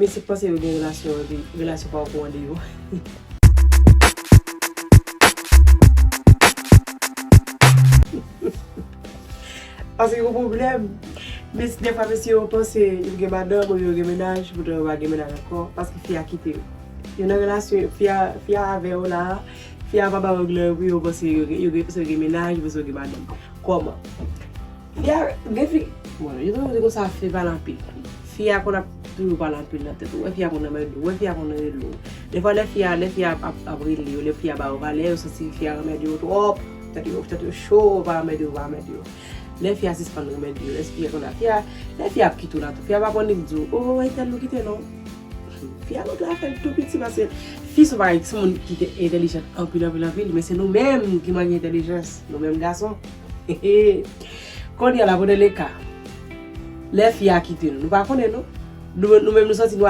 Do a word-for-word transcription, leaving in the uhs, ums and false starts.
Mesye k panse yo gen relasyon, epi relasyon pa okouran de yo. Paske yon pwoblèm. Mesye, defwa mesye yo panse yo gen madanm ou yo gen mennaj, poutan yo pa gen mennaj ankò, paske fi a kite yo. Yo nan relasyon, fi a, fi a avè yo la, fi a pa ba yo glè pou yo panse yo gen, yo gen, panse yo gen mennaj, panse yo gen madanm. Kòman? Fi a gen fi, bon, yo toujou di konsa, fi pale anpil. Fi a konn ap toujou pale anpil nan tèt ou. Wè fi a konn anmède w, wè fi a konn rele w. Defwa lè fi a, lè fi a ap, ap rele yo, lè fi a ba yo valè, yo santi fi a anmède yo twòp. Tèt yo, tèt yo cho, yo pa anmède yo, yo pa anmède yo. Lè fi a sispann anmède yo, lè fi a konn ap, fi a, lè fi a ap kite w la tou, fi a pa konn di w, o, entèl nou kite non. Fi a lòt la fè l tou piti paske fi se yon bagay, se yon moun ki te entèlijan anpil, anpil, anpil, men se nou menm ki manke entèlijans, nou menm gason. Kounye a la, pou de le ka, lè fi a kite nou, nou pa konnen non. Nou, nou menm nou santi nou